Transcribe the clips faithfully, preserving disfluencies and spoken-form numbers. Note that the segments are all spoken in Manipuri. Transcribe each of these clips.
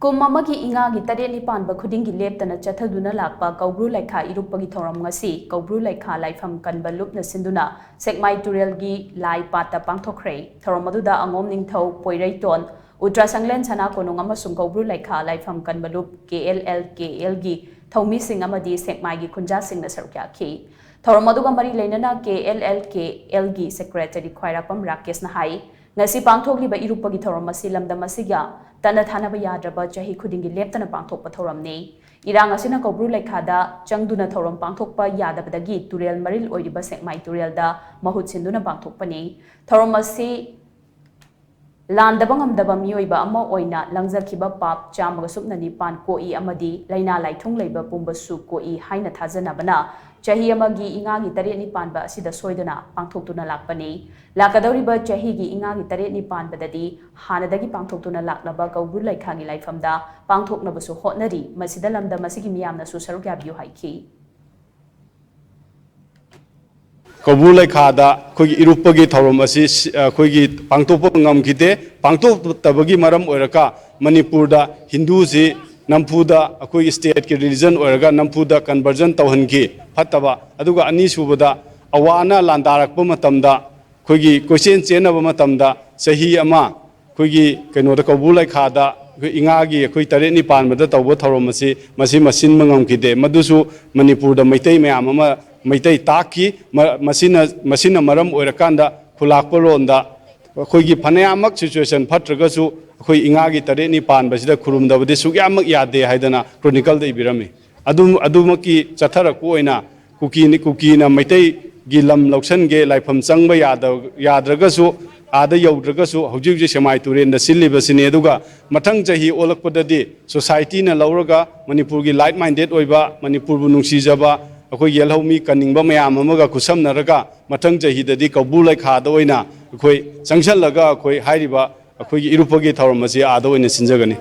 ꯀꯨꯝ ꯑꯃꯒꯤ ꯏꯉꯥꯒꯤ ꯇꯔꯦꯠꯅꯤ ꯄꯥꯟꯕ ꯈꯨꯗꯤꯡꯒꯤ ꯂꯦꯞꯇꯅ ꯆꯠꯊꯗꯨꯅ ꯂꯥꯛꯄ ꯀꯧꯕ꯭ꯔꯨ ꯂꯩꯈꯥ ꯏꯔꯨꯞꯄꯒꯤ ꯊꯧꯔꯝ ꯉꯁꯤ ꯀꯧꯕ꯭ꯔꯨ ꯂꯩꯈꯥ ꯂꯥꯏꯐꯝ ꯀꯟꯕ ꯂꯨꯞꯅ ꯁꯤꯟꯗꯨꯅ ꯁꯦꯛꯃꯥꯏ ꯇꯨꯔꯦꯜꯒꯤ ꯂꯥꯏ ꯄꯥꯠꯇ ꯄꯥꯡꯊꯣꯛꯈ꯭ꯔꯦ꯫ ꯊꯧꯔꯝ ꯑꯗꯨꯗ ꯑꯉꯣꯝ ꯅꯤꯡꯊꯧ, ꯄꯣꯏꯔꯩꯇꯣꯟ, ꯎꯇ꯭ꯔꯥ ꯁꯪꯂꯦꯟ ꯁꯅꯥ ꯀꯣꯅꯨꯡ ꯑꯃꯁꯨꯡ ꯀꯧꯕ꯭ꯔꯨ ꯂꯩꯈꯥ ꯂꯥꯏꯐꯝ ꯀꯟꯕ ꯂꯨꯞ, ꯀꯦ ꯑꯦꯜ ꯑꯦꯜ ꯀꯦ ꯑꯦꯜꯒꯤ ꯊꯧꯃꯤꯁꯤꯡ ꯑꯃꯗꯤ ꯁꯦꯛꯃꯥꯏꯒꯤ ꯈꯨꯟꯖꯥꯁꯤꯡꯅ ꯁꯔꯨꯛ ꯌꯥꯈꯤ꯫ ꯊꯧꯔꯝ ꯑꯗꯨꯒ ꯃꯔꯤ ꯂꯩꯅꯅ ꯀꯦ ꯑꯦꯜ ꯑꯦꯜ ꯀꯦ ꯑꯦꯜꯒꯤ ꯁꯦꯀ꯭ꯔꯦꯇꯔꯤ ꯈ꯭ꯋꯥꯏꯔꯥꯛꯄꯝ ꯔꯥꯀꯦꯁꯅ ꯍꯥꯏ, ꯉꯁꯤ ꯄꯥꯡꯊꯣꯛꯂꯤꯕ ꯏꯔꯨꯞꯄꯒꯤ ꯊꯧꯔꯝ ꯑꯁꯤ ꯂꯝꯗꯝ ꯑꯁꯤꯒ ꯇꯠꯅ ꯊꯥꯅꯕ ꯌꯥꯗ꯭ꯔꯕ ꯆꯍꯤ ꯈꯨꯗꯤꯡꯒꯤ ꯂꯦꯞꯇꯅ ꯄꯥꯡꯊꯣꯛꯄ ꯊꯧꯔꯝꯅꯤ꯫ ꯏꯔꯥꯡ ꯑꯁꯤꯅ ꯀꯧꯕ꯭ꯔꯨ ꯂꯩꯈꯥꯗ ꯆꯪꯗꯨꯅ ꯊꯧꯔꯝ ꯄꯥꯡꯊꯣꯛꯄ ꯌꯥꯗꯕꯗꯒꯤ ꯇꯨꯔꯦꯜ ꯃꯔꯤꯜ ꯑꯣꯏꯔꯤꯕ ꯁꯦꯛꯃꯥꯏ ꯇꯨꯔꯦꯜꯗ ꯃꯍꯨꯠ ꯁꯤꯟꯗꯨꯅ ꯄꯥꯡꯊꯣꯛꯄꯅꯤ꯫ ꯊꯧꯔꯝ ꯑꯁꯤ ꯂꯥꯟꯗꯕ ꯉꯝꯗꯕ ꯃꯤꯑꯣꯏꯕ ꯑꯃ ꯑꯣꯏꯅ ꯂꯪꯖꯈꯤꯕ ꯄꯥꯞ ꯆꯥꯝꯃꯒ ꯁꯨꯞꯅ ꯅꯤꯄꯥꯟ ꯀꯣꯛꯏ ꯑꯃꯗꯤ ꯂꯥꯏꯅꯥ ꯂꯥꯏꯊꯨꯡ ꯂꯩꯕ ꯄꯨꯝꯕꯁꯨ ꯀꯣꯛꯏ ꯍꯥꯏꯅ ꯊꯥꯖꯅꯕꯅ ꯆꯍꯤ ꯑꯃꯒꯤ ꯏꯉꯥꯒꯤ ꯇꯔꯦꯠꯅꯤ ꯄꯥꯟꯕ ꯑꯁꯤꯗ ꯁꯣꯏꯗꯅ ꯄꯥꯡꯊꯣꯛꯇꯨꯅ ꯂꯥꯛꯄꯅꯤ꯫ ꯂꯥꯛꯀꯗꯧꯔꯤꯕ ꯆꯍꯤꯒꯤ ꯏꯉꯥꯒꯤ ꯇꯔꯦꯠꯅꯤ ꯄꯥꯟꯕꯗꯗꯤ ꯍꯥꯟꯅꯗꯒꯤ ꯄꯥꯡꯊꯣꯛꯇꯨꯅ ꯂꯥꯛꯂꯕ ꯀꯧꯕ꯭ꯔꯨ ꯂꯩꯈꯥꯒꯤ ꯂꯥꯏꯐꯝꯗ ꯄꯥꯡꯊꯣꯛꯅꯕꯁꯨ ꯍꯣꯠꯅꯔꯤ꯫ ꯃꯁꯤꯗ ꯂꯝꯗꯝ ꯑꯁꯤꯒꯤ ꯃꯤꯌꯥꯝꯅꯁꯨ ꯁꯔꯨꯛ ꯌꯥꯕꯤꯌꯨ ꯍꯥꯏꯈꯤ꯫ ꯀꯧꯕ꯭ꯔꯨ ꯂꯩꯈꯥꯗ ꯑꯩꯈꯣꯏꯒꯤ ꯏꯔꯨꯞꯄꯒꯤ ꯊꯧꯔꯝ ꯑꯁꯤ ꯁꯤ-, ꯑꯩꯈꯣꯏꯒꯤ ꯄꯥꯡꯊꯣꯛꯄ ꯉꯝꯈꯤꯗꯦ꯫ ꯄꯥꯡꯊꯣꯛꯇꯕꯒꯤ ꯃꯔꯝ ꯑꯣꯏꯔꯒ ꯃꯅꯤꯄꯨꯔꯗ ꯍꯤꯟꯗꯨꯁꯤ ꯅꯝꯐꯨꯗ ꯑꯩꯈꯣꯏꯒꯤ ꯁ꯭ꯇꯦꯠꯀꯤ ꯔꯤꯂꯤꯖꯟ ꯑꯣꯏꯔꯒ ꯅꯝꯐꯨꯗ ꯀꯟꯚꯔꯖꯟ ꯇꯧꯍꯟꯈꯤ, ꯐꯠꯇꯕ꯫ ꯑꯗꯨꯒ ꯑꯅꯤꯁꯨꯕꯗ ꯑꯋꯥꯅ ꯂꯥꯟꯗꯥꯔꯛꯄ ꯃꯇꯝꯗ ꯑꯩꯈꯣꯏꯒꯤ ꯀꯣꯏꯆꯦꯟ ꯆꯦꯟꯅꯕ ꯃꯇꯝꯗ ꯆꯍꯤ ꯑꯃ ꯑꯩꯈꯣꯏꯒꯤ ꯀꯩꯅꯣꯗ ꯀꯧꯕ꯭ꯔꯨ ꯂꯩꯈꯥꯗ ꯑꯩꯈꯣꯏ ꯏꯉꯥꯒꯤ ꯑꯩꯈꯣꯏ ꯇꯔꯦꯠꯅꯤ ꯄꯥꯟꯕꯗ ꯇꯧꯕ ꯊꯧꯔꯝ ꯑꯁꯤ ꯃꯁꯤ ꯃꯁꯤꯟꯕ ꯉꯝꯈꯤꯗꯦ꯫ ꯃꯗꯨꯁꯨ ꯃꯅꯤꯄꯨꯔꯗ ꯃꯩꯇꯩ ꯃꯌꯥꯝ ꯑꯃ ꯃꯩꯇꯩ ꯇꯥꯛꯈꯤ꯫ ꯃ-, ꯃꯁꯤꯅ, ꯃꯁꯤꯅ ꯃꯔꯝ ꯑꯣꯏꯔꯀꯥꯟꯗ ꯈꯨꯂꯥꯛꯄ ꯂꯣꯟꯗ ꯑꯩꯈꯣꯏꯒꯤ ꯐꯅꯌꯥꯝꯃꯛ ꯁꯤꯆꯨꯋꯦꯁꯟ ꯐꯠꯇ꯭ꯔꯒꯁꯨ ꯑꯩꯈꯣꯏ ꯏꯉꯥꯒꯤ ꯇꯔꯦꯠꯅꯤ ꯄꯥꯟꯕꯁꯤꯗ ꯈꯨꯔꯨꯝꯗꯕꯗꯤ ꯁꯨꯛꯌꯥꯃꯛ ꯌꯥꯗꯦ ꯍꯥꯏꯗꯅ ꯀ꯭ꯔꯣꯅꯤꯀꯜꯗ ꯏꯕꯤꯔꯝꯃꯤ꯫ ꯑꯗꯨꯝ, ꯑꯗꯨꯃꯛꯀꯤ ꯆꯠꯊꯔꯛꯄ ꯑꯣꯏꯅ ꯀꯨꯀꯤꯅꯤ, ꯀꯨꯀꯤꯅ ꯃꯩꯇꯩꯒꯤ ꯂꯝ ꯂꯧꯁꯟꯒꯦ, ꯂꯥꯏꯐꯝ ꯆꯪꯕ ꯌꯥꯗ-, ꯌꯥꯗ꯭ꯔꯒꯁꯨ, ꯑꯥꯗ ꯌꯧꯗ꯭ꯔꯒꯁꯨ ꯍꯧꯖꯤꯛ ꯍꯧꯖꯤꯛ ꯁꯦꯛꯃꯥꯏ ꯇꯨꯔꯦꯟꯗ ꯁꯤꯜꯂꯤꯕꯁꯤꯅꯤ꯫ ꯑꯗꯨꯒ ꯃꯊꯪ ꯆꯍꯤ ꯑꯣꯜꯂꯛꯄꯗꯗꯤ ꯁꯣꯁꯥꯏꯇꯤꯅ ꯂꯧꯔꯒ ꯃꯅꯤꯄꯨꯔꯒꯤ ꯂꯥꯏꯛ ꯃꯥꯏꯟꯗꯦꯠ ꯑꯣꯏꯕ, ꯃꯅꯤꯄꯨꯔꯕꯨ ꯅꯨꯡꯁꯤꯖꯕ, ꯑꯩꯈꯣꯏ ꯌꯦꯜꯍꯧꯃꯤ ꯀꯟꯅꯤꯡꯕ ꯃꯌꯥꯝ ꯑꯃꯒ ꯈꯨꯠꯁꯝꯅꯔꯒ ꯃꯊꯪ ꯆꯍꯤꯗꯗꯤ ꯀꯧꯕ꯭ꯔꯨ ꯂꯩꯈꯥꯗ ꯑꯣꯏꯅ ꯑꯩꯈꯣꯏ ꯆꯪꯁꯜꯂꯒ ꯑꯩꯈꯣꯏ ꯍꯥꯏꯔꯤꯕ ꯑꯩꯈꯣꯏꯒꯤ ꯏꯔꯨꯞꯄꯒꯤ ꯊꯧꯔꯝ ꯑꯁꯤ ꯑꯥꯗ ꯑꯣꯏꯅ ꯁꯤꯟꯖꯒꯅꯤ꯫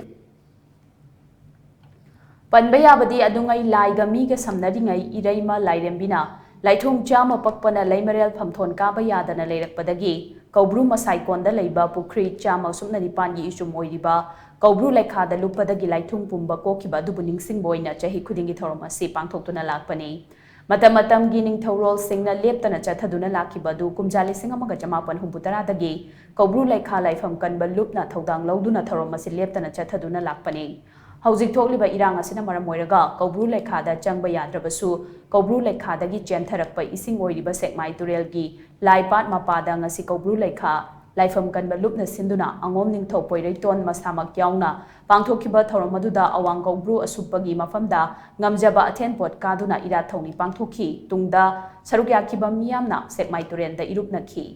ꯄꯟꯕ ꯌꯥꯕꯗꯤ ꯑꯗꯨꯉꯩ ꯂꯥꯏꯒ ꯃꯤꯒ ꯁꯝꯅꯔꯤꯉꯩ ꯏꯔꯩꯃ ꯂꯥꯏꯔꯦꯝꯕꯤꯅ ꯂꯥꯏꯊꯣꯡ ꯆꯥꯝꯃ ꯄꯛꯄꯅ ꯂꯩꯃꯔꯦꯜ ꯐꯝꯊꯣꯟ ꯀꯥꯕ ꯌꯥꯗꯅ ꯂꯩꯔꯛꯄꯗꯒꯤ ꯀꯧꯕ꯭ꯔꯨ ꯃꯁꯥꯏꯀꯣꯟꯗ ꯂꯩꯕ ꯄꯨꯈ꯭ꯔꯤ ꯆꯥꯝꯃ ꯁꯨꯞꯅ ꯅꯤꯄꯥꯟꯒꯤ ꯏꯆꯨꯝ ꯑꯣꯏꯔꯤꯕ ꯀꯧꯕ꯭ꯔꯨ ꯂꯩꯈꯥꯗ ꯂꯨꯞꯄꯗꯒꯤ ꯂꯥꯏꯊꯨꯡ ꯄꯨꯝꯕ ꯀꯣꯛꯈꯤꯕ ꯑꯗꯨꯕꯨ ꯅꯤꯡꯁꯤꯡꯕ ꯑꯣꯏꯅ ꯆꯍꯤ ꯈꯨꯗꯤꯡꯒꯤ ꯊꯧꯔꯝ ꯑꯁꯤ ꯄꯥꯡꯊꯣꯛꯇꯨꯅ ꯂꯥꯛꯄꯅꯤ꯫ ꯃꯇꯝ ꯃꯇꯝꯒꯤ ꯅꯤꯡꯊꯧꯔꯣꯜꯁꯤꯡꯅ ꯂꯦꯞꯇꯅ ꯆꯠꯊꯗꯨꯅ ꯂꯥꯛꯈꯤꯕ ꯑꯗꯨ ꯀꯨꯝꯖꯥ ꯂꯤꯁꯤꯡ ꯑꯃꯒ ꯆꯃꯥꯄꯟ ꯍꯨꯝꯐꯨ ꯇꯔꯥꯗꯒꯤ ꯀꯧꯕ꯭ꯔꯨ ꯂꯩꯈꯥ ꯂꯥꯏꯐꯝ ꯀꯟꯕ ꯂꯨꯞꯅ ꯊꯧꯗꯥꯡ ꯂꯧꯗꯨꯅ ꯊꯧꯔꯝ ꯑꯁꯤ ꯂꯦꯞꯇꯅ ꯆꯠꯊꯗꯨꯅ ꯂꯥꯛꯄꯅꯤ꯫ ꯍꯧꯖꯤꯛ ꯊꯣꯛꯂꯤꯕ ꯏꯔꯥꯡ ꯑꯁꯤꯅ ꯃꯔꯝ ꯑꯣꯏꯔꯒ ꯀꯧꯕ꯭ꯔꯨ ꯂꯩꯈꯥꯗ ꯆꯪꯕ ꯌꯥꯗ꯭ꯔꯕꯁꯨ, ꯀꯧꯕ꯭ꯔꯨ ꯂꯩꯈꯥꯗꯒꯤ ꯆꯦꯟꯊꯔꯛꯄ ꯏꯁꯤꯡ ꯑꯣꯏꯔꯤꯕ ꯁꯦꯛꯃꯥꯏ ꯇꯨꯔꯦꯜꯒꯤ ꯂꯥꯏꯄꯥꯠ ꯃꯄꯥꯗ ꯉꯁꯤ ꯀꯧꯕ꯭ꯔꯨ ꯂꯩꯈꯥ ꯂꯥꯏꯐꯝ ꯀꯟꯕ ꯂꯨꯞꯅ ꯁꯤꯟꯗꯨꯅ ꯑꯉꯣꯝ ꯅꯤꯡꯊꯧ ꯄꯣꯏꯔꯩꯇꯣꯟ ꯃꯁꯥꯃꯛ ꯌꯥꯎꯅ ꯄꯥꯡꯊꯣꯛꯈꯤꯕ ꯊꯧꯔꯝ ꯑꯗꯨꯗ ꯑꯋꯥꯡ ꯀꯧꯕ꯭ꯔꯨ ꯑꯁꯨꯞꯄꯒꯤ ꯃꯐꯝꯗ ꯉꯝꯖꯕ ꯑꯊꯦꯟ ꯄꯣꯠ ꯀꯥꯗꯨꯅ ꯏꯔꯥꯠ ꯊꯧꯅꯤ ꯄꯥꯡꯊꯣꯛꯈꯤ꯫ ꯇꯨꯡꯗ ꯁꯔꯨꯛ ꯌꯥꯈꯤꯕ ꯃꯤꯌꯥꯝꯅ ꯁꯦꯛꯃꯥꯏ ꯇꯨꯔꯦꯜꯗ ꯏꯔꯨꯞꯅꯈꯤ꯫